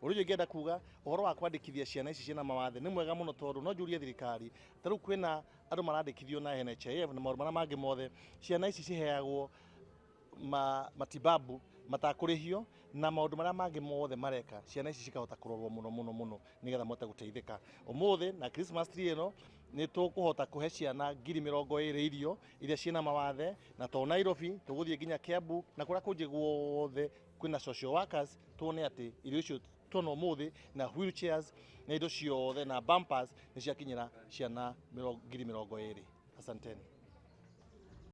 Ũndũ ũcio ingĩenda kuga ũhoro wa kwandĩkithia ciana ici ciĩna mawathe nĩ mwega mũno, tondũ no njũrie thirikari, ta rĩu kwĩna andũ marandĩkithio na NHIF na maũndũ marĩa mangĩ mothe, ciana ici ciheagwo matibabu matakũrĩhio na maũndũ marĩa mangĩ mothe mareka, ciana ici cikahota kũrorwo mũno mũno mũno nĩgetha mahote gũteithĩka. Ũmũthĩ na Christmas tree ĩno nĩ tũkũhota kũhe ciana 20,000 irio iria ciĩna mawathe, na to Nairobi, tũgũthiĩ nginya Kiambu na kũrĩa kũngĩ guothe kwĩna social workers, tuone atĩ irio icio tuona ũmũthĩ na wheelchairs na indo ciothe na bumpers nĩ ciakinyĩra ciana 20,000. Asanteni.